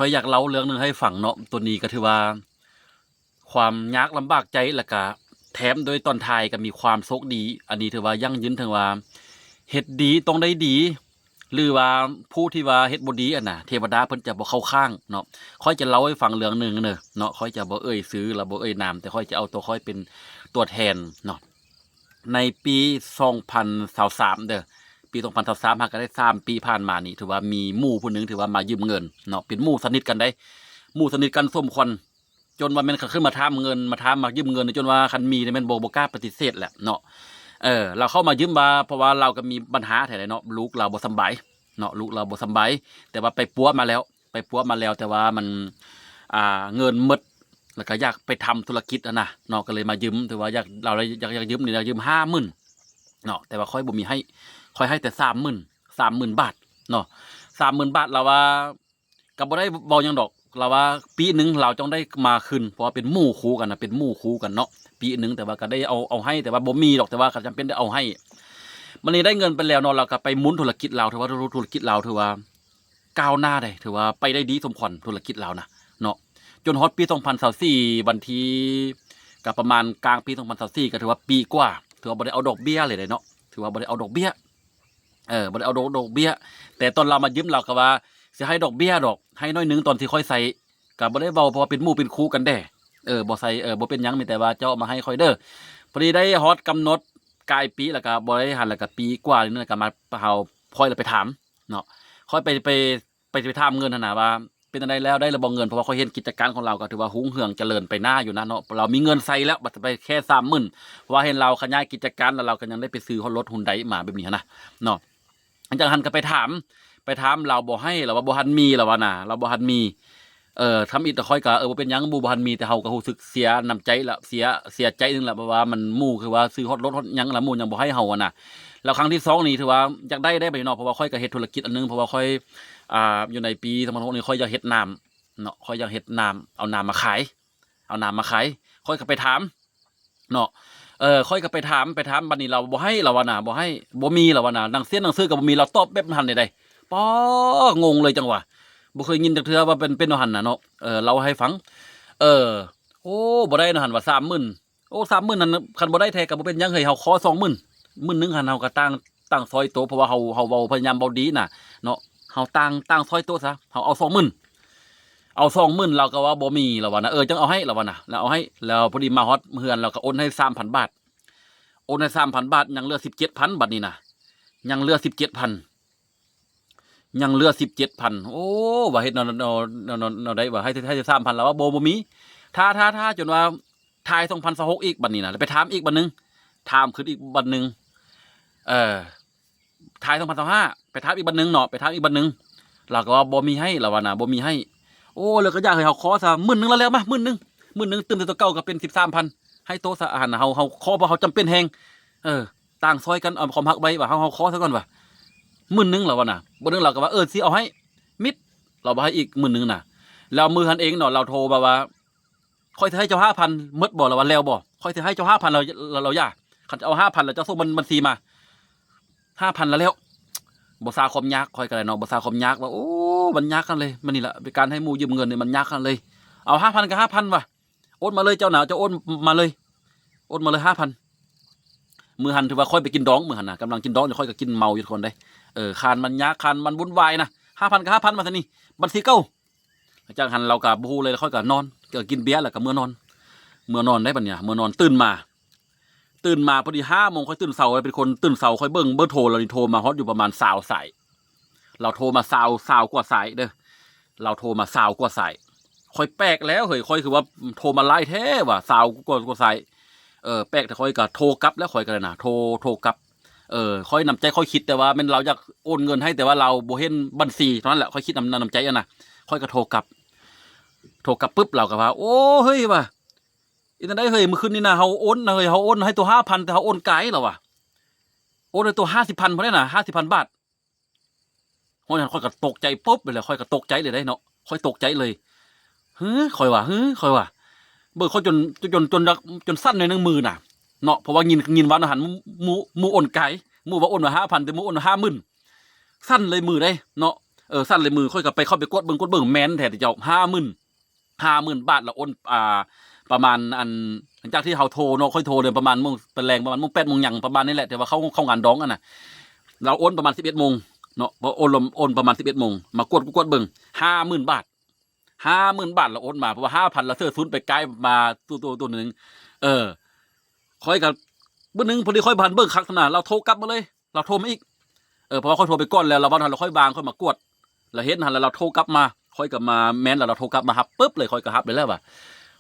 ຂ້ອຍຢາກເລົ່າເລື່ອງໜຶ່ງໃຫ້ຟັງເນາະ. ໂຕນີ້ກໍຖືວ່າຄວາມຍາກລຳບາກໃຈ ແລ້ວກະແຖມໂດຍຕອນທ້າຍກໍມີຄວາມໂຊກດີ. ອັນນີ້ຖືວ່າຢັ້ງຢືນເຖິງວ່າເຮັດດີຕ້ອງໄດ້ດີ ຫຼືວ່າຜູ້ທີ່ວ່າເຮັດບໍ່ດີຫັ້ນນະ ເທວະດາເພິ່ນຈະບໍ່ເຂົ້າຂ້າງເນາະ. ຂ້ອຍຈະເລົ່າໃຫ້ຟັງເລື່ອງໜຶ່ງເດີເນາະ, ຂ້ອຍຈະບໍ່ເອີ່ຍຊື່ ແລະ ບໍ່ເອີ່ຍນາມ, ແຕ່ຂ້ອຍຈະເອົາຕົວຂ້ອຍເປັນຕົວແທນເນາະ. ໃນປີສອງພັນຊາວສາມເດີ ປີສອງພັນຊາວສາມ ຫາກະໄດ້ສາມປີຜ່ານມານີ້ ຖືວ່າມີໝູ່ຜູ້ໜຶ່ງ ຖືວ່າມາຢືມເງິນເນາະ, ເປັນໝູ່ສະໜິດກັນເດ້ ໝູ່ສະໜິດກັນສົມຄວນ ຈົນວ່າແມ່ນຄັນຂຶ້ນມາຖາມເງິນ ມາຖາມ ມາຢືມເງິນ ຈົນວ່າຄັນມີນີ້ແມ່ນບໍ່ ບໍ່ກ້າປະຕິເສດແຫຼະເນາະ. ເອີ ລາວເຂົ້າມາຢືມວ່າ ເພາະວ່າລາວກໍມີບັນຫາແທ້ເນາະ, ລູກລາວບໍ່ສຳບາຍເນາະ, ລູກລາວບໍ່ສຳບາຍ ແຕ່ວ່າໄປປົວມາແລ້ວ ໄປປົວມາແລ້ວ ແຕ່ວ່າມັນ ອ່າ ເງິນໝົດ ແລ້ວກໍຢາກໄປທຳທຸລະກິດຫັ້ນນະເນາະ, ກໍເລີຍມາຢືມ ຖືວ່າຢາກ ລາວຢາກ ຢາກຢືມນີ້ ຢາກຢືມຫ້າໝື່ນເນາະ, ແຕ່ວ່າຂ້ອຍບໍ່ມີໃຫ້ ຂ້ອຍໃຫ້ແຕ່ສາມໝື່ນ ສາມໝື່ນບາດເນາະ ສາມໝື່ນບາດ. ລາວວ່າ ກໍບໍ່ໄດ້ເວົ້າຫຍັງດອກ ລາວວ່າປີໜຶ່ງລາວຕ້ອງໄດ້ມາຄືນ ເພາະວ່າເປັນໝູ່ຄູ່ກັນນະ ເປັນໝູ່ຄູ່ກັນເນາະ ປີໜຶ່ງ. ແຕ່ວ່າກໍໄດ້ເອົາ ເອົາໃຫ້ ແຕ່ວ່າບໍ່ມີດອກ ແຕ່ວ່າກໍຈຳເປັນໄດ້ເອົາໃຫ້. ບັດນີ້ໄດ້ເງິນໄປແລ້ວເນາະ ລາວກໍໄປໝູນທຸລະກິດລາວ ຖືວ່າທຸລະກິດລາວຖືວ່າກ້າວໜ້າໄດ໋ ຖືວ່າໄປໄດ້ດີສົມຄວນທຸລະກິດລາວນະເນາະ. ຈົນຮອດປີສອງພັນຊາວສີ່ ວັນທີ ກໍປະມານກາງປີສອງພັນຊາວສີ່ ກໍຖືວ່າປີກວ່າ ຖືວ່າບໍ່ໄດ້ເອົາດອກເບ້ຍເລີຍເດເນາະ ຖືວ່າບໍ່ໄດ້ເອົາດອກເບ້ຍ ເອີ ບໍ່ໄດ້ເອົາດອກ ດອກເບ້ຍ. ແຕ່ຕອນລາວມາຢືມ ລາວກໍວ່າຊິໃຫ້ດອກເບ້ຍດອກ ໃຫ້ໜ້ອຍໜຶ່ງຕອນທີ່ຂ້ອຍໃຊ້ ກໍບໍ່ໄດ້ເວົ້າ ເພາະວ່າເປັນໝູ່ເປັນຄູ່ກັນເດ້ ເອີ ບໍ່ໃສ່ ເອີ ບໍ່ເປັນຫຍັງ ມີແຕ່ວ່າເຈົ້າເອົາມາໃຫ້ຂ້ອຍເດີ. ພໍດີໄດ້ຮອດກຳນົດກາຍປີ ແລ້ວກໍບໍ່ໄດ້ຫັ້ນ ແລ້ວກໍປີກວ່ານີ້ ແລ້ວກໍມາ ເຮົາ ຂ້ອຍລະໄປຖາມເນາະ ຂ້ອຍໄປ ໄປ ໄປ ໄປຖາມເງິນຫັ້ນນະວ່າ ເປັນຈັ່ງໃດແລ້ວ ໄດ້ລະບໍ່ເງິນ? ເພາະວ່າຂ້ອຍເຫັນກິດຈະການຂອງລາວກໍຖືວ່າຮຸ່ງເຮືອງຈະເລີນໄປໜ້າຢູ່ນະເນາະ, ລາວມີເງິນໃຊ້ແລ້ວ ບັດໄປແຄ່ສາມໝື່ນ ເພາະວ່າເຫັນລາວຂະຫຍາຍກິດຈະການ ແລ້ວລາວກໍຍັງໄດ້ໄປຊື້ຮອດລົດຮຸນໄດມາແບບນີ້ຫັ້ນນະເນາະ. ຫຼັງຈາກຫັ້ນກໍໄປຖາມ ໄປຖາມລາວບໍ່ໃຫ້ ລາວວ່າບໍ່ທັນມີ ລາວວ່ານະ ລາວບໍ່ທັນມີ. ເອີ ທຳອິດຂ້ອຍກໍ ເອີ ບໍ່ເປັນຫຍັງ ໝູ່ບໍ່ທັນມີ ແຕ່ເຮົາກໍຮູ້ສຶກເສຍນ້ຳໃຈລະ ເສຍ ເສຍໃຈໜຶ່ງລະ ເພາະວ່າມັນໝູ່ຄືວ່າຊື້ຮອດລົດຮອດຫຍັງລະ ໝູ່ຍັງບໍ່ໃຫ້ເຮົາຫັ້ນນະ. ແລ້ວຄັ້ງທີສອງນີ້ຖືວ່າຢາກໄດ້ໄດ້ບັດນີ້ເນາະ ເພາະວ່າຂ້ອຍກໍເຮັດທຸລະກິດອັນໜຶ່ງ ເພາະວ່າຂ້ອຍ ອ່າ ຢູ່ໃນປີສອງພັນຫົກນີ້ ຂ້ອຍຢາກເຮັດນ້ຳເນາະ ຂ້ອຍຢາກເຮັດນ້ຳ ເອົານ້ຳມາຂາຍ ເອົານ້ຳມາຂາຍ. ຂ້ອຍກໍໄປຖາມເນາະ ເອີ ຂ້ອຍກໍໄປຖາມ ໄປຖາມ ບັດນີ້ລາວບໍ່ໃຫ້ ລາວວ່ານະ ບໍ່ໃຫ້ ບໍ່ມີ ລາວວ່ານະ ໜັງເສຍໜັງສືກໍບໍ່ມີ ລາວຕອບແບບນັ້ນເດ. ປ້າ ງົງເລີຍ ຈັ່ງວ່າບໍ່ເຄີຍຍິນຈັກເທື່ອວ່າເປັນ ເປັນແນວຫັ້ນນະເນາະ. ເອີ ເລົ່າໃຫ້ຟັງ ເອີ ໂອ້ ບໍ່ໄດ້ນະຫັ້ນວ່າສາມໝື່ນ ໂອ້ ສາມໝື່ນຫັ້ນ ຄັນບໍ່ໄດ້ແທ້ກໍບໍ່ເປັນຫຍັງເຮີ້ຍ ເຮົາຂໍສອງໝື່ນ ໝື່ນໜຶ່ງຫັ້ນ ເຮົາກໍຕ່າງ ຕ່າງຊອຍໂຕ ເພາະວ່າເຮົາ ເຮົາເວົ້າ ພະຍາຍາມເວົ້າດີນະເນາະ ເຮົາຕ່າງ ຕ່າງຊອຍໂຕຊະ ເຮົາເອົາສອງໝື່ນ ເອົາສອງໝື່ນ ລາວກໍວ່າບໍ່ມີ ລາວວ່ານະ ເອີ ຈັ່ງເອົາໃຫ້ ລາວວ່ານະ. ແລ້ວເອົາໃຫ້ ແລ້ວພໍດີມາຮອດເຮືອນ ລາວກໍໂອນໃຫ້ສາມພັນບາດ ໂອນໃຫ້ສາມພັນບາດ ຍັງເຫຼືອສິບເຈັດພັນ ບັດນີ້ນະ ຍັງເຫຼືອສິບເຈັດພັນ ຍັງເຫຼືອສິບເຈັດພັນ. ໂອ້ ວ່າເຮັດແນວ ແນວ ແນວ ແນວ ແນວໃດ ວ່າໃຫ້ ໃຫ້ສາມພັນ ລາວວ່າບໍ່ ບໍ່ມີ ຖ້າ ຖ້າ ຖ້າ ຈົນວ່າທ້າຍສອງພັນຊາວຫົກອີກ ບັດນີ້ນະ ແລ້ວໄປຖາມອີກບັດໜຶ່ງ ຖາມຄືນອີກບັດໜຶ່ງ ເອີ ທ້າຍສອງພັນຊາວຫ້າ ໄປຖາມອີກບັດໜຶ່ງເນາະ ໄປຖາມອີກບັດໜຶ່ງ ລາວກໍວ່າບໍ່ມີໃຫ້ ລາວວ່ານະ ບໍ່ມີໃຫ້. ໂອ້ ແລ້ວກໍຢາກໃຫ້ເຮົາຂໍຊະໝື່ນໜຶ່ງລະແລ້ວ ມາໝື່ນໜຶ່ງ ໝື່ນໜຶ່ງ ຕື່ມໃສ່ຕົວເກົ່າກໍເປັນສິບສາມພັນ ໃຫ້ໂຕຊະ ອັນເຮົາ ເຮົາຂໍ ເພາະເຮົາຈຳເປັນແຮງ ເອີ ຕ່າງຊອຍກັນ ເອົາຄວາມຮັກໄວ້ວ່າ ເຮົາ ເຮົາຂໍຊະກ່ອນວ່າໝື່ນໜຶ່ງ ລາວວ່ານະ ບາດໜຶ່ງລາວກໍວ່າ ເອີ ຊິເອົາໃຫ້ ມິດ ລາວບໍ່ໃຫ້ອີກໝື່ນໜຶ່ງນະ. ແລ້ວມື້ຫັ້ນເອງເນາະ ລາວໂທມາວ່າ ຂ້ອຍຊິໃຫ້ເຈົ້າຫ້າພັນ ໝົດບໍ່? ລາວວ່າ ແລ້ວບໍ່? ຂ້ອຍຊິໃຫ້ເຈົ້າຫ້າພັນ ລາວ ລາວ ລາວຢ່າ ຄັນເຈົ້າເອົາຫ້າພັນ ແລ້ວເຈົ້າສົ່ງບັນ ບັນຊີມາ ຫ້າພັນລະແລ້ວ. ບໍ່ຊາຄວາມຍາກ ຂ້ອຍກໍໄດ້ເນາະ ບໍ່ຊາຄວາມຍາກວ່າ ໂອ້ ມັນຍາກຂະໜາດເລີຍ ມັນນີ້ລະ ການໃຫ້ໝູ່ຢືມເງິນນີ້ມັນຍາກຂະໜາດເລີຍ. ເອົາຫ້າພັນກໍຫ້າພັນວ່າ ໂອນມາເລີຍເຈົ້ານະ ເຈົ້າໂອນມາເລີຍ ໂອນມາເລີຍຫ້າພັນ. ມື້ຫັ້ນຖືວ່າຂ້ອຍໄປກິນດອງ ມື້ຫັ້ນນະ ກຳລັງກິນດອງຢູ່ ຂ້ອຍກໍກິນເມົາຢູ່ທຸກຄົນເດ້. ເອີ ຄານມັນຍາກ ຄານມັນວຸ່ນວາຍນະ ຫ້າພັນກໍຫ້າພັນວ່າຊັ້ນນີ້ ບັນຊີເກົ່າ. ຫຼັງຈາກຫັ້ນລາວກໍບໍ່ຮູ້ເລີຍ ຂ້ອຍກໍນອນ ກໍກິນເບຍແລ້ວກໍເມືອນອນ ເມືອນອນໄດ້ບັດນີ້ ເມືອນອນ ຕື່ນມາ ຕື່ນມາພໍດີຫ້າໂມງ ຂ້ອຍຕື່ນເຊົ້າ ເປັນຄົນຕື່ນເຊົ້າ ຂ້ອຍເບິ່ງເບີໂທລາວນີ້ໂທມາຮອດຢູ່ປະມານຊາວສາຍ ລາວໂທມາຊາວ ຊາວກວ່າສາຍເດີ ລາວໂທມາຊາວກວ່າສາຍ. ຂ້ອຍແປກແລ້ວເຮີ້ຍ ຂ້ອຍຄືວ່າໂທມາຫຼາຍແທ້ວ່າ ຊາວກວ່າ ກວ່າສາຍ ເອີ ແປກແທ້. ຂ້ອຍກໍໂທກັບແລ້ວ ຂ້ອຍກໍໄດ້ນະ ໂທ ໂທກັບ ເອີ ຂ້ອຍ ນ້ຳໃຈຂ້ອຍຄິດແຕ່ວ່າແມ່ນລາວຢາກໂອນເງິນໃຫ້ ແຕ່ວ່າລາວບໍ່ເຫັນບັນຊີເທົ່ານັ້ນແຫຼະ ຂ້ອຍຄິດນຳ ນຳໃຈຫັ້ນນະ ຂ້ອຍກໍໂທກັບ ໂທກັບປຶບ ລາວກໍວ່າ ໂອ້ ເຮີ້ຍວ່າ ເຮັດຈັ່ງໃດເຮີ້ຍ ມື້ຄືນນີ້ນະ ເຮົາໂອນນະເຮີ້ຍ ເຮົາໂອນໃຫ້ໂຕຫ້າພັນ ແຕ່ເຮົາໂອນກາຍ ລາວວ່າ ໂອນໃຫ້ໂຕຫ້າສິບພັນພຸ້ນເດ້ນະ ຫ້າສິບພັນບາດ. ໂອ້ຍ ຂ້ອຍກໍຕົກໃຈປຶບເລີຍແຫຼະ ຂ້ອຍກໍຕົກໃຈເລີຍເດ້ເນາະ ຂ້ອຍຕົກໃຈເລີຍ ເຮີ້ຍ ຂ້ອຍວ່າ ເຮີ້ຍ ຂ້ອຍວ່າ ເບິ່ງຂ້ອຍຈົນ ຈົນ ຈົນ ຈົນ ຈົນສັ່ນໜ້ອຍໜຶ່ງມືນະເນາະ ເພາະວ່າຍິນ ຍິນວ່າຫັ້ນ ໝູ່ ໝູ່ໂອນກາຍ ໝູ່ວ່າໂອນມາຫ້າພັນ ແຕ່ໝູ່ໂອນຫ້າໝື່ນ ສັ່ນເລີຍມືເດ້ເນາະ. ເອີ ສັ່ນລາຍມື ຂ້ອຍກໍໄປ ເຂົ້າໄປກວດເບິ່ງ ກວດເບິ່ງ ແມ່ນແທ້ເຈົ້າ ຫ້າໝື່ນ ຫ້າໝື່ນບາດ ລະໂອນ ອ່າ ປະມານ ອັນ ຫຼັງຈາກທີ່ເຮົາໂທເນາະ ຂ້ອຍໂທເດືອນປະມານໂມງ ແລງປະມານໂມງແປດໂມງຫຍັງປະມານນີ້ແຫຼະ ແຕ່ວ່າເຂົ້າ ເຂົ້າງານດອງຫັ້ນນະ ລາວໂອນປະມານສິບເອັດໂມງເນາະ ພໍໂອນ ໂອນປະມານສິບເອັດໂມງ ມາກວດ ກວດເບິ່ງ ຫ້າໝື່ນບາດ ຫ້າໝື່ນບາດ ລາວໂອນມາ ເພາະວ່າຫ້າພັນລາວເສີສູນໄປກາຍມາໂຕ ໂຕ ໂຕໜຶ່ງ ເອີ ຂ້ອຍກໍ ມື້ໜຶ່ງພໍດີຂ້ອຍບໍ່ທັນເບິ່ງຄັກນະ ລາວໂທກັບມາເລີຍ ລາວໂທມາອີກ ເອີ ເພາະວ່າຂ້ອຍໂທໄປກ່ອນແລ້ວ ລາວເວົ້ານັ້ນ ລາວຄ່ອຍວາງ ຄ່ອຍມາກວດ ລາວເຫັນຫັ້ນ ລາວໂທກັບມາ ຂ້ອຍກໍມາ ແມ່ນລະ ລາວໂທກັບມາຮັບປຶບເລີຍ ຂ້ອຍກໍຮັບໄດ້ແລ້ວວ່າ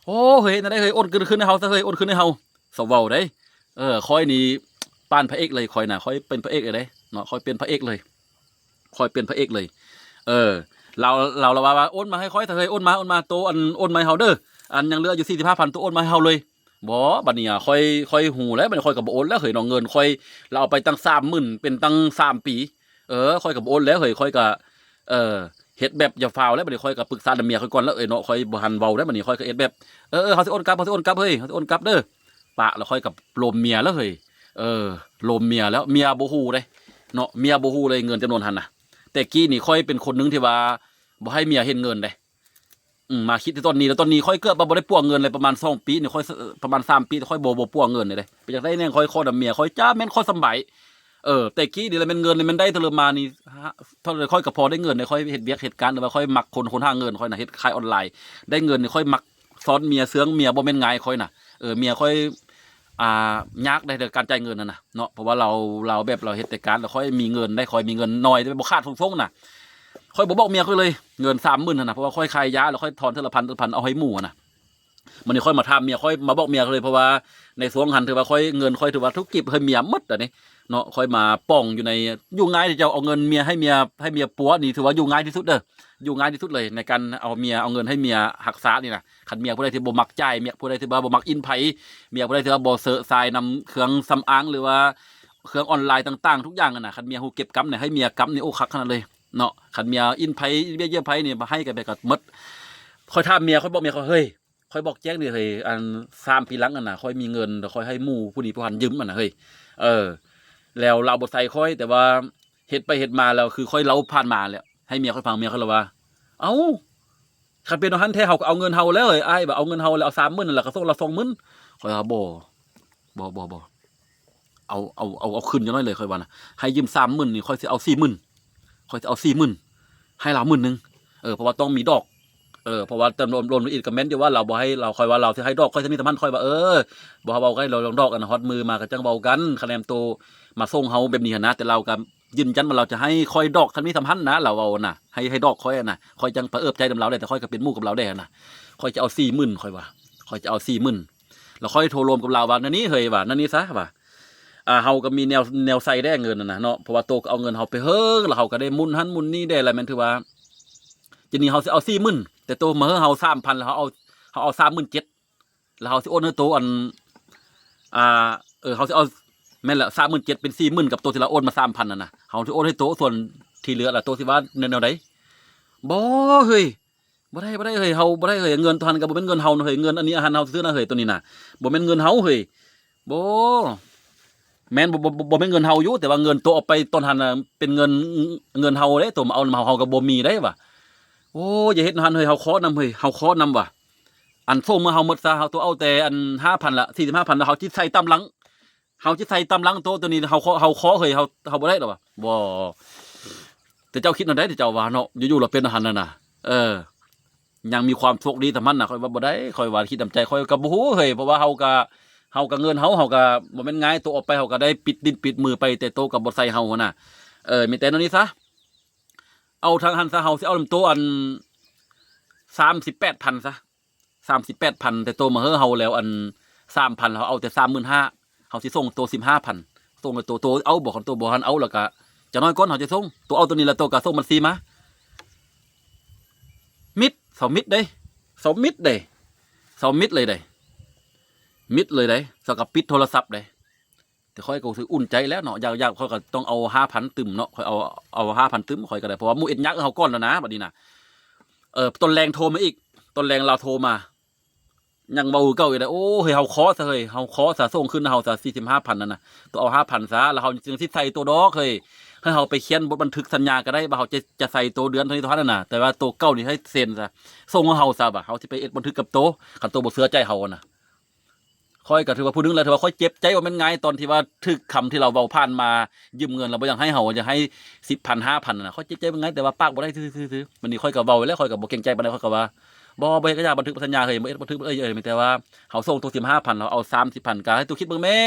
ໂອ້ ເຮີ້ຍ ເຮັດແນວໃດເຮີ້ຍ ໂອນຄືນ ຄືນໃຫ້ເຮົາຊະເຮີ້ຍ ໂອນຄືນໃຫ້ເຮົາ ສະເວົ້າເດ້ ເອີ ຂ້ອຍນີ້ປານພະເອກເລີຍ ຂ້ອຍນະ ຂ້ອຍເປັນພະເອກເລີຍເດ້ເນາະ ຂ້ອຍເປັນພະເອກເລີຍ ຂ້ອຍເປັນພະເອກເລີຍ ເອີ ລາວ ລາວ ລາວວ່າ ວ່າ ໂອນມາໃຫ້ຂ້ອຍເຖາະເຮີ້ຍ ໂອນມາ ໂອນມາ ໂຕ ອັນ ໂອນມາໃຫ້ເຮົາເດີ ອັນຍັງເຫຼືອຢູ່ສີ່ສິບຫ້າພັນ ໂຕໂອນມາໃຫ້ເຮົາເລີຍ ບໍ່ ບັດນີ້ ອາ ຂ້ອຍ ຂ້ອຍຮູ້ແລ້ວ ບັດນີ້ຂ້ອຍກໍບໍ່ໂອນແລ້ວເຮີ້ຍເນາະ ເງິນຂ້ອຍ ລາວເອົາໄປຕັ້ງສາມໝື່ນ ເປັນຕັ້ງສາມປີ ເອີ ຂ້ອຍກໍບໍ່ໂອນແລ້ວເຮີ້ຍ ຂ້ອຍກໍ ເອີ ເຮັດແບບຢ່າຟ້າວແລ້ວ ບັດນີ້ຂ້ອຍກໍປຶກສານຳເມຍຂ້ອຍກ່ອນແລ້ວເອີຍເນາະ ຂ້ອຍບໍ່ທັນເວົ້າໄດ້ ບັດນີ້ຂ້ອຍກໍເຮັດແບບ ເອີ ເອີ ເຮົາຊິໂອນກັບ ເຮົາຊິໂອນກັບເຮີ້ຍ ເຮົາຊິໂອນກັບເດີ ປະ ລະຂ້ອຍກໍລົມເມຍແລ້ວເຮີ້ຍ ເອີ ລົມເມຍແລ້ວ ເມຍບໍ່ຮູ້ເດ້ເນາະ ເມຍບໍ່ຮູ້ເລີຍເງິນຈຳນວນຫັ້ນນະ ແຕ່ກີ້ນີ້ຂ້ອຍເປັນຄົນໜຶ່ງທີ່ວ່າບໍ່ໃຫ້ເມຍເຫັນເງິນເດ້ ອືມ ມາຄິດໃນຕອນນີ້ ແລ້ວຕອນນີ້ຂ້ອຍເກືອບວ່າບໍ່ໄດ້ປົວເງິນເລີຍ ປະມານສອງປີນີ້ ຂ້ອຍ ປະມານສາມປີ ຂ້ອຍບໍ່ ບໍ່ປົວເງິນເລີຍເດ້ ເປັນຈັ່ງໃດແດ່ ຂ້ອຍຂໍນຳເມຍ ຂ້ອຍຈະແມ່ນຂ້ອຍສຳບາຍ ເອີ ແຕ່ກີ້ນີ້ລະແມ່ນເງິນນີ້ແມ່ນໄດ້ເທື່ອລະມານີ້ ເທົ່າໃດຂ້ອຍກໍພໍໄດ້ເງິນເດ້ ຂ້ອຍເຮັດວຽກເຮັດການ ຫຼືວ່າຂ້ອຍມັກຄົນ ຄົນຫາເງິນ ຂ້ອຍນະເຮັດຂາຍອອນລາຍ ໄດ້ເງິນນີ້ຂ້ອຍມັກສອນເມຍ ເຊື່ອງເມຍ ບໍ່ແມ່ນງ່າຍ ຂ້ອຍນະ ເອີ ເມຍຂ້ອຍ ອ່າ ຍາກໃດ ເລື່ອງການຈ່າຍເງິນຫັ້ນນະເນາະ ເພາະວ່າລາວ ລາວແບບລາວເຮັດແຕ່ການ ແລ້ວຂ້ອຍມີເງິນໄດ້ ຂ້ອຍມີເງິນໜ້ອຍ ບໍ່ຂາດສົງໆນະ ຂ້ອຍບໍ່ບອກເມຍຂ້ອຍເລີຍ ເງິນສາມໝື່ນຫັ້ນນະ ເພາະວ່າຂ້ອຍຂາຍຢາ ແລ້ວຂ້ອຍຖອນເທື່ອລະພັນ ເທື່ອລະພັນ ເອົາໃຫ້ໝູ່ຫັ້ນນະ ມື້ນີ້ຂ້ອຍມາຖາມເມຍ ຂ້ອຍມາບອກເມຍເລີຍ ເພາະວ່າໃນຊ່ວງຫັ້ນຖືວ່າຂ້ອຍ ເງິນຂ້ອຍຖືວ່າຖືກເກັບໃຫ້ເມຍໝົດອັນນີ້ເນາະ ຂ້ອຍມາປ່ອງຢູ່ໃນ ຢູ່ງ່າຍເຈົ້າ ເອົາເງິນເມຍໃຫ້ເມຍ ໃຫ້ເມຍປົວນີ້ ຖືວ່າຢູ່ງ່າຍທີ່ສຸດເດີ ຢູ່ງ່າຍທີ່ສຸດເລີຍ ໃນການເອົາເມຍ ເອົາເງິນໃຫ້ເມຍຮັກສານີ້ນະ ຄັນເມຍຜູ້ໃດທີ່ບໍ່ມັກຈ່າຍ ເມຍຜູ້ໃດທີ່ວ່າບໍ່ມັກອິ້ນໃຜ ເມຍຜູ້ໃດທີ່ວ່າບໍ່ເຊີຊາຍນຳເຄື່ອງສຳອາງ ຫຼືວ່າເຄື່ອງອອນລາຍຕ່າງໆ ທຸກຢ່າງຫັ້ນນະ ຄັນເມຍຮູ້ເກັບກຳນີ້ ໃຫ້ເມຍກຳນີ້ ໂອ້ ຄັກຂະໜາດເລີຍເນາະ ຄັນເມຍອິ້ນໃຜ ເບ້ຍເຢ້ຍໃຜນີ້ ໃຫ້ກັນໄປກໍໝົດ ຂ້ອຍຖາມເມຍ ຂ້ອຍບອກເມຍຂ້ອຍ ເຮີ້ຍ ຂ້ອຍບອກແຈ້ງນີ້ເຮີ້ຍ ອັນສາມປີຫຼັງຫັ້ນນະ ຂ້ອຍມີເງິນ ແລ້ວຂ້ອຍໃຫ້ໝູ່ຜູ້ນີ້ຜູ້ຫັ້ນຢືມຫັ້ນນະເຮີ້ຍ ເອີ ແລ້ວລາວບໍ່ໃສ່ຂ້ອຍ ແຕ່ວ່າເຮັດໄປເຮັດມາແລ້ວ ຄືຂ້ອຍເລົ່າຜ່ານມາແລ້ວ ໃຫ້ເມຍຂ້ອຍຟັງ ເມຍຂ້ອຍລະວ່າ ເອົ້າ ຄັນເປັນແນວຫັ້ນແທ້ ເຮົາກໍເອົາເງິນເຮົາແລ້ວເຮີ້ຍ ອ້າຍ ວ່າເອົາເງິນເຮົາແລ້ວ ເອົາສາມໝື່ນນັ້ນລະ ກໍສົ່ງລາວສອງໝື່ນ ຂ້ອຍວ່າ ບໍ່ ບໍ່ ບໍ່ ບໍ່ ເອົາ ເອົາ ເອົາ ເອົາຄືນຈັກໜ້ອຍເລີຍ ຂ້ອຍວ່ານະ ໃຫ້ຢືມສາມໝື່ນນີ້ ຂ້ອຍຊິເອົາສີ່ໝື່ນ ຂ້ອຍຊິເອົາສີ່ໝື່ນ ໃຫ້ລາວໝື່ນໜຶ່ງ ເອີ ເພາະວ່າຕ້ອງມີດອກ ເອີ ເພາະວ່າຕຳ ລວມ ລວມອີກກໍແມ່ນຢູ່ວ່າ ລາວບໍ່ໃຫ້ ລາວ ຂ້ອຍວ່າລາວຊິໃຫ້ດອກ ຂ້ອຍສ່ຳນີ້ສ່ຳຫັ້ນ ຂ້ອຍວ່າ ເອີ ບໍ່ເວົ້າກັນ ລອງດອກ ອັນຮອດມື້ມາກໍຈັ່ງເວົ້າກັນ ຄະແນນໂຕມາສົ່ງເຮົາແບບນີ້ຫັ້ນນະ ແຕ່ລາວກໍຢືນຢັນວ່າລາວຈະໃຫ້ຂ້ອຍດອກສ່ຳນີ້ສ່ຳຫັ້ນນະ ລາວເວົ້ານະ ໃຫ້ ໃຫ້ດອກຂ້ອຍນະ ຂ້ອຍຈັ່ງປະເອີບໃຈນຳລາວໄດ້ ແຕ່ຂ້ອຍກໍເປັນໝູ່ກັບລາວໄດ້ຫັ້ນນະ ຂ້ອຍຈະເອົາສີ່ໝື່ນ ຂ້ອຍວ່າ ຂ້ອຍຈະເອົາສີ່ໝື່ນ ແລ້ວຂ້ອຍໂທລົມກັບລາວວ່າ ແນວນີ້ເຮີ້ຍ ວ່າ ແນວນີ້ຊະ ວ່າ ອ່າ ເຮົາກໍມີແນວ ແນວໃຊ້ແດ່ເງິນຫັ້ນນະເນາະ ເພາະວ່າໂຕກໍເອົາເງິນເຮົາໄປເຫິງ ແລ້ວເຮົາກໍໄດ້ໝູນຫັ້ນໝູນນີ້ແດ່ ແລ້ວແມ່ນຖືວ່າ ທີນີ້ເຮົາຊິເອົາສີ່ໝື່ນ ແຕ່ໂຕມາເຮີ້ເຮົາສາມພັນ ແລ້ວເຮົາເອົາ ເຮົາເອົາສາມໝື່ນເຈັດ ແລ້ວເຮົາຊິໂອນໃຫ້ໂຕ ອັນ ອ່າ ເອີ ເຮົາຊິເອົາ ແມ່ນແຫຼະ ສາມໝື່ນເຈັດ ເປັນສີ່ໝື່ນ ກັບໂຕທີ່ລາວໂອນມາສາມພັນຫັ້ນນະ ເຮົາຊິໂອນໃຫ້ໂຕ ສ່ວນທີ່ເຫຼືອລະ ໂຕຊິວ່າແນວ ແນວໃດ? ບໍ່ເຮີ້ຍ ບໍ່ໄດ້ ບໍ່ໄດ້ເຮີ້ຍ ເຮົາບໍ່ໄດ້ເຮີ້ຍ ເງິນໂຕຫັ້ນກໍບໍ່ແມ່ນເງິນເຮົານະເຮີ້ຍ ເງິນອັນນີ້ອັນຫັ້ນເຮົາຊື້ນະເຮີ້ຍ ໂຕນີ້ນະ ບໍ່ແມ່ນເງິນເຮົາເຮີ້ຍ ບໍ່ ແມ່ນ ບໍ່ ບໍ່ ບໍ່ ບໍ່ແມ່ນເງິນເຮົາຢູ່ ແຕ່ວ່າເງິນໂຕເອົາໄປຕອນຫັ້ນນະ ເປັນເງິນ ເງິນເຮົາເດ້ ໂຕມາເອົານຳເຮົາ ເຮົາກໍບໍ່ມີໄດ້ວ່າ ໂອ້ ຢ່າເຮັດແນວຫັ້ນເຮີ້ຍ ເຮົາຂໍນຳເຮີ້ຍ ເຮົາຂໍນຳວ່າ ອັນສົ່ງມາເຮົາໝົດຊະ ເຮົາໂຕເອົາແຕ່ອັນຫ້າພັນລະ ສີ່ສິບຫ້າພັນລະ ເຮົາຈິໃສ່ຕາມຫຼັງ ເຮົາຊິໃສ່ຕາມຫຼັງໂຕ ໂຕນີ້ເຮົາຂໍ ເຮົາຂໍເຮີ້ຍ ເຮົາ ເຮົາບໍ່ໄດ້ດອກວ່າ ບໍ່ ແຕ່ເຈົ້າຄິດແນວໃດ ເຈົ້າວ່າເນາະ ຢູ່ໆລະເປັນອັນຫັ້ນນະ ເອີ ຍັງມີຄວາມໂຊກດີສ່ຳຫັ້ນນະ ຂ້ອຍວ່າບໍ່ໄດ້ ຂ້ອຍວ່າຄິດນຳໃຈ ຂ້ອຍກໍບໍ່ຮູ້ເຮີ້ຍ ເພາະວ່າເຮົາກໍ ເຮົາກໍເງິນເຮົາ ເຮົາກໍບໍ່ແມ່ນງ່າຍ ໂຕອອກໄປເຮົາກໍໄດ້ປິດດິ້ນປິດມືໄປ ແຕ່ໂຕກໍບໍ່ໃສ່ເຮົາຫັ້ນນະ ເອີ ມີແຕ່ແນວນີ້ຊະ ເອົາທາງຫັ້ນຊະ ເຮົາຊິເອົານຳໂຕອັນສາມສິບແປດພັນຊະ ສາມສິບແປດພັນ ແຕ່ໂຕມາເຮີ້ເຮົາແລ້ວ ອັນສາມພັນ ເຮົາເອົາແຕ່ສາມໝື່ນຫ້າ ເຮົາຊິສົ່ງໂຕສິບຫ້າພັນ ສົ່ງໃຫ້ໂຕ ໂຕເອົາບໍ່ ຄັນໂຕບໍ່ທັນເອົາ ແລ້ວກະຈະໜ້ອຍກ່ອນເຮົາຈະສົ່ງ ໂຕເອົາໂຕນີ້ແລ້ວໂຕກະສົ່ງບັນຊີມາ ມິດ ເຊົາມິດເດ້ ເຊົາມິດເດ້ ເຊົາມິດເລີຍເດ້ ມິດເລີຍເດ້ ເຊົາກະປິດໂທລະສັບເດ້. ແຕ່ຂ້ອຍກໍຮູ້ສຶກອຸ່ນໃຈແລ້ວເນາະ ຢາກ ຢາກ ຂ້ອຍກໍຕ້ອງເອົາຫ້າພັນຕື່ມເນາະ ຂ້ອຍເອົາ ເອົາຫ້າພັນຕື່ມ ຂ້ອຍກໍໄດ້ ເພາະວ່າໝູ່ເອັດຍາກເຮົາກ່ອນແລ້ວນະ ບັດນີ້ນະ ເອີ ຕອນແລງໂທມາອີກ ຕອນແລງລາວໂທມາ ຍັງເວົ້າຄືເກົ່າອີກແຫຼະ ໂອ້ ເຮີ້ຍ ເຮົາຂໍຊະເຮີ້ຍ ເຮົາຂໍຊະ ສົ່ງຄືນເຮົາຊະ ສີ່ສິບຫ້າພັນນັ້ນນະ ໂຕເອົາຫ້າພັນຊະ ແລ້ວເຮົາຈຶ່ງຊິໃສ່ໂຕດອກເຮີ້ຍ ໃຫ້ເຮົາໄປຂຽນບົດບັນທຶກສັນຍາກໍໄດ້ ວ່າເຮົາຈະ ຈະໃສ່ໂຕເດືອນເທົ່ານີ້ເທົ່ານັ້ນນະ ແຕ່ວ່າໂຕເກົ່ານີ້ໃຫ້ເຊັນຊະ ສົ່ງໃຫ້ເຮົາຊະ ວ່າເຮົາຊິໄປເຮັດບັນທຶກກັບໂຕ ຄັນໂຕບໍ່ເຊື່ອໃຈເຮົານະ. ຂ້ອຍກໍຖືວ່າຜູ້ໜຶ່ງແຫຼະ ຖືວ່າຂ້ອຍເຈັບໃຈບໍ່ແມ່ນງ່າຍ ຕອນທີ່ວ່າຖືກຄຳທີ່ລາວເວົ້າຜ່ານມາ ຢືມເງິນລາວບໍ່ຢາກໃຫ້ເຮົາ ຢາກໃຫ້ສິບພັນ ຫ້າພັນນະ ຂ້ອຍເຈັບໃຈບໍ່ງ່າຍ ແຕ່ວ່າປາກບໍ່ໄດ້ຊື່ໆ. ບັດນີ້ຂ້ອຍກໍເວົ້າແລ້ວ ຂ້ອຍກໍບໍ່ເກງໃຈປານໃດ ຂ້ອຍກໍວ່າ ບໍ່ ບໍ່ເຮັດກໍຢ່າ ບັນທຶກສັນຍາເຮີ້ຍ ບໍ່ເຮັດບັນທຶກເອີຍ ເອີຍ ມີແຕ່ວ່າເຮົາສົ່ງໂຕສິບຫ້າພັນ ເຮົາເອົາສາມສິບພັນ ກໍໃຫ້ໂຕຄິດເບິ່ງແມ້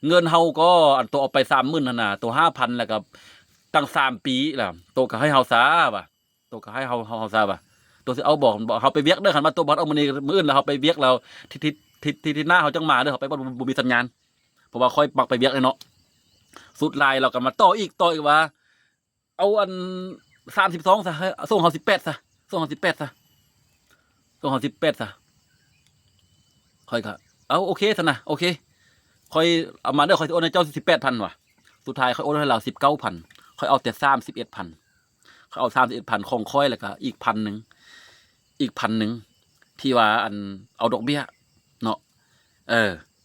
ເງິນເຮົາກໍ ອັນໂຕເອົາໄປສາມໝື່ນຫັ້ນນະ ໂຕຫ້າພັນ ແລ້ວກໍຕັ້ງສາມປີລະ ໂຕກໍໃຫ້ເຮົາຊະວ່າ ໂຕກໍໃຫ້ເຮົາ ເຮົາ ເຮົາຊະວ່າ ໂຕຊິເອົາບໍ່ ເຮົາໄປວຽກເດີ ຄັນວ່າໂຕບໍ່ເອົາມື້ນີ້ ມື້ອື່ນແລ້ວເຮົາໄປວຽກແລ້ວ ທິດ ທິດ ທິດ ທິດ ທິດໜ້າເຮົາຈັ່ງມາເດີ ເຮົາໄປບໍ່ ບໍ່ ບໍ່ມີສັນຍານ ເພາະວ່າຂ້ອຍມັກໄປວຽກເລີຍເນາະ. ສຸດທ້າຍລາວກໍມາຕໍ່ອີກ ຕໍ່ອີກວ່າ ເອົາອັນສາມສິບສອງຊະ ເຮີ້ຍ ສົ່ງເຮົາສິບແປດຊະ ສົ່ງເຮົາສິບແປດຊະ ສົ່ງເຮົາສິບແປດຊະ. ຂ້ອຍກໍ ເອົາ ໂອເຄຊັ້ນນະ ໂອເຄ ຂ້ອຍເອົາມາເດີ ຂ້ອຍຊິໂອນໃຫ້ເຈົ້າສິບແປດພັນວ່າ. ສຸດທ້າຍຂ້ອຍໂອນໃຫ້ລາວສິບເກົ້າພັນ ຂ້ອຍເອົາແຕ່ສາມສິບເອັດພັນ ຂ້ອຍເອົາສາມສິບເອັດພັນຂອງຂ້ອຍ ແລ້ວກໍອີກພັນໜຶ່ງ ອີກພັນໜຶ່ງ ທີ່ວ່າອັນເອົາດອກເບ້ຍເນາະ ເອີ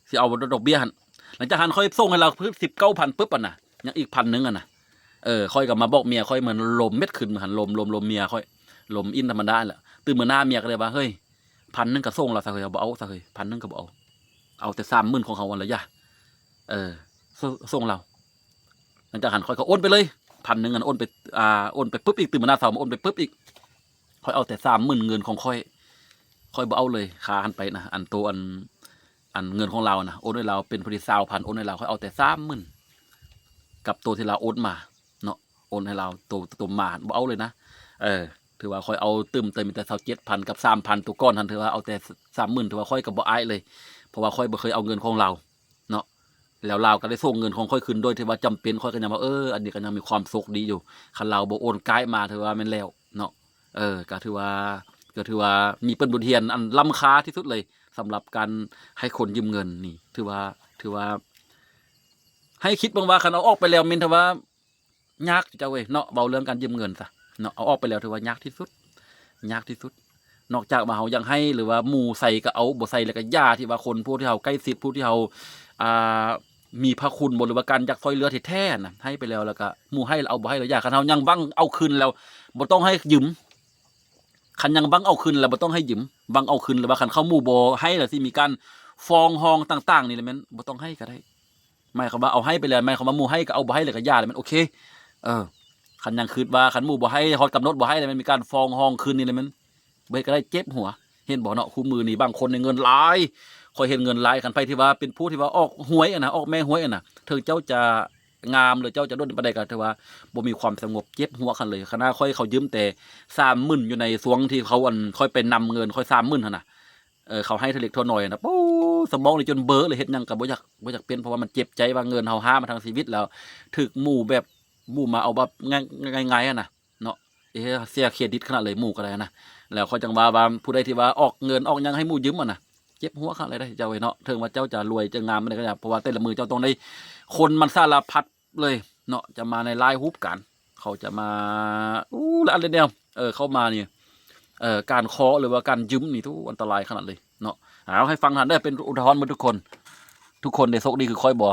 ຊິເອົາດອກເບ້ຍຫັ້ນ. ຫຼັງຈາກຫັ້ນຂ້ອຍສົ່ງໃຫ້ລາວສິບເກົ້າພັນປຶບ ອັນນະ ຍັງອີກພັນໜຶ່ງ ອັນນະ ເອີ ຂ້ອຍກໍມາບອກເມຍຂ້ອຍ ເໝືອນລົມເມັດຂຶ້ນ ເໝືອນລົມ ລົມ ລົມເມຍຂ້ອຍ ລົມອິນທຳມະດາແຫຼະ. ຕື່ນມື້ໜ້າເມຍກໍເລີຍວ່າ ເຮີ້ຍ ພັນໜຶ່ງກໍສົ່ງລາວຊະເຮີ້ຍ ບໍ່ເອົາຊະເຮີ້ຍ ພັນໜຶ່ງກໍບໍ່ເອົາ ເອົາແຕ່ສາມໝື່ນຂອງເຮົາຫັ້ນລະຢ່າ ເອີ ສົ່ງ ສົ່ງລາວ. ຫຼັງຈາກຫັ້ນຂ້ອຍກໍໂອນໄປເລີຍ ພັນໜຶ່ງ ອັນ ໂອນໄປ ອ່າ ໂອນໄປປຶບອີກ ຕື່ນມື້ໜ້າເຊົ້າມາໂອນໄປປຶບອີກ ຂ້ອຍເອົາແຕ່ສາມໝື່ນເງິນຂອງຂ້ອຍ ຂ້ອຍບໍ່ເອົາເລີຍ ຄ່າຫັ້ນໄປນະ ອັນໂຕ ອັນ ອັນເງິນຂອງລາວນະ ໂອນໃຫ້ລາວເປັນຜູ້ທີ່ຊາວພັນ ໂອນໃຫ້ລາວ ຂ້ອຍເອົາແຕ່ສາມໝື່ນ ກັບໂຕທີ່ລາວໂອນມາເນາະ ໂອນໃຫ້ລາວ ໂຕ ໂຕມາບໍ່ເອົາເລີຍນະ ເອີ ຖືວ່າຂ້ອຍເອົາຕື່ມເຕີມມີແຕ່ຊາວເຈັດພັນກັບສາມພັນ ໂຕກ່ອນຫັ້ນ ຖືວ່າເອົາແຕ່ສາມໝື່ນ ຖືວ່າຂ້ອຍກໍບໍ່ອາຍເລີຍ ເພາະວ່າຂ້ອຍບໍ່ເຄີຍເອົາເງິນຂອງລາວເນາະ ແລ້ວລາວກໍໄດ້ສົ່ງເງິນຂອງຂ້ອຍຄືນໂດຍທີ່ວ່າຈຳເປັນ ຂ້ອຍກໍຍັງວ່າ ເອີ ອັນນີ້ກໍຍັງມີຄວາມໂຊກດີຢູ່ ຄັນລາວບໍ່ໂອນກ້າຍມາ ຖືວ່າແມ່ນແລ້ວເນາະ ເອີ ກໍຖືວ່າ ກໍຖືວ່າມີເປັນບົດຮຽນອັນລ້ຳຄ່າທີ່ສຸດເລີຍ ສຳລັບການໃຫ້ຄົນຢືມເງິນນີ້ ຖືວ່າ ຖືວ່າ ໃຫ້ຄິດເບິ່ງວ່າ ຄັນເອົາອອກໄປແລ້ວແມ່ນຖືວ່າຍາກເຈົ້າເອີຍເນາະ ເວົ້າເລື່ອງການຢືມເງິນຊະເນາະ ເອົາອອກໄປແລ້ວຖືວ່າຍາກທີ່ສຸດ ຍາກທີ່ສຸດ ນອກຈາກວ່າເຮົາຢາກໃຫ້ ຫຼືວ່າໝູ່ໃສ່ກໍເອົາ ບໍ່ໃສ່ແລ້ວກໍຢ່າ ທີ່ວ່າຄົນຜູ້ທີ່ເຮົາໃກ້ຊິດ ຜູ້ທີ່ເຮົາ ອ່າ ມີພະຄຸນບໍ ຫຼືວ່າການຢາກຊ່ວຍເຫຼືອແທ້ໆນະ ໃຫ້ໄປແລ້ວ ແລ້ວກໍໝູ່ໃຫ້ແລ້ວເອົາ ບໍ່ໃຫ້ແລ້ວຢ່າ ຄັນເຮົາຍັງຫວັງເອົາຄືນແລ້ວບໍ່ຕ້ອງໃຫ້ຢືມ ຄັນຍັງຫວັງເອົາຄືນແລ້ວບໍ່ຕ້ອງໃຫ້ຢືມ ຫວັງເອົາຄືນ ຫຼືວ່າຄັນເຂົາໝູ່ບໍ່ໃຫ້ແລ້ວຊິມີການຟ້ອງຮ້ອງຕ່າງໆນີ້ແຫຼະແມ່ນ ບໍ່ຕ້ອງໃຫ້ກໍໄດ້ ໝາຍຄວາມວ່າເອົາໃຫ້ໄປແລ້ວ ໝາຍຄວາມວ່າໝູ່ໃຫ້ກໍເອົາ ບໍ່ໃຫ້ແລ້ວກໍຢ່າແລ້ວແມ່ນ ໂອເຄ ເອີ ຄັນຍັງຄິດວ່າຄັນໝູ່ບໍ່ໃຫ້ ຮອດກຳນົດບໍ່ໃຫ້ແລ້ວແມ່ນ ມີການຟ້ອງຮ້ອງຄືນນີ້ແຫຼະແມ່ນ ບໍ່ເຮັດກໍໄດ້ ເຈັບຫົວ ເຫັນບໍ່ເນາະ ຄູ່ມື້ນີ້ບາງຄົນນີ້ເງິນຫຼາຍ ຂ້ອຍເຫັນເງິນຫຼາຍ ຄັນໃຜທີ່ວ່າເປັນຜູ້ທີ່ວ່າອອກຫວຍຫັ້ນນະ ອອກແມ່ຫວຍຫັ້ນນະ ເຖິງເຈົ້າຈະງາມ ຫຼືເຈົ້າຈະດົນປານໃດ ກໍຖືວ່າບໍ່ມີຄວາມສະຫງົບ ເຈັບຫົວຄັນເລີຍ ຂະໜາດຂ້ອຍເຂົາຢືມແຕ່ສາມໝື່ນ ຢູ່ໃນຊ່ວງທີ່ເຂົາ ອັນ ຂ້ອຍໄປນຳເງິນຂ້ອຍສາມໝື່ນຫັ້ນນະ ເອີ ເຂົາໃຫ້ເທື່ອເລັກເທື່ອນ້ອຍນະ ໂອ້ ສະໝອງນີ້ຈົນເບີເລີຍ ເຮັດຫຍັງກໍບໍ່ຢາກ ບໍ່ຢາກເປັນ ເພາະວ່າມັນເຈັບໃຈວ່າເງິນເຮົາຫາມາທັງຊີວິດ ແລ້ວຖືກໝູ່ແບບ ໝູ່ມາເອົາແບບງ່າຍໆຫັ້ນນະ ເນາະ ເອີ ເສຍເຄຣດິດຂະໜາດເລີຍ ໝູ່ກໍໄດ້ນະ ແລ້ວຂ້ອຍຈັ່ງວ່າ ວ່າຜູ້ໃດທີ່ວ່າອອກເງິນອອກຫຍັງໃຫ້ໝູ່ຢືມຫັ້ນນະ ເຈັບຫົວຂະໜາດເລີຍເຈົ້າເອີຍເນາະ ເຖິງວ່າເຈົ້າຈະລວຍຈະງາມປານໃດກໍຕາມ ເພາະວ່າແຕ່ລະມື້ເຈົ້າຕ້ອງໄດ້ ຄົນມັນສາລະພັດເລີຍເນາະ ຈະມາໃນຫຼາຍຮູບການ ເຂົາຈະມາ ອູ້ ລະອັນລະແນວ ເອີ ເຂົ້າມານີ້ ເອີ ການຂໍ ຫຼືວ່າການຢືມນີ້ ໂອ້ ອັນຕະລາຍຂະໜາດເລີຍເນາະ ເອົາ ໃຫ້ຟັງຫັ້ນເດີ ເປັນອຸທາຫອນໝົດທຸກຄົນ ທຸກຄົນໄດ້ໂຊກດີຄືຂ້ອຍບໍ່?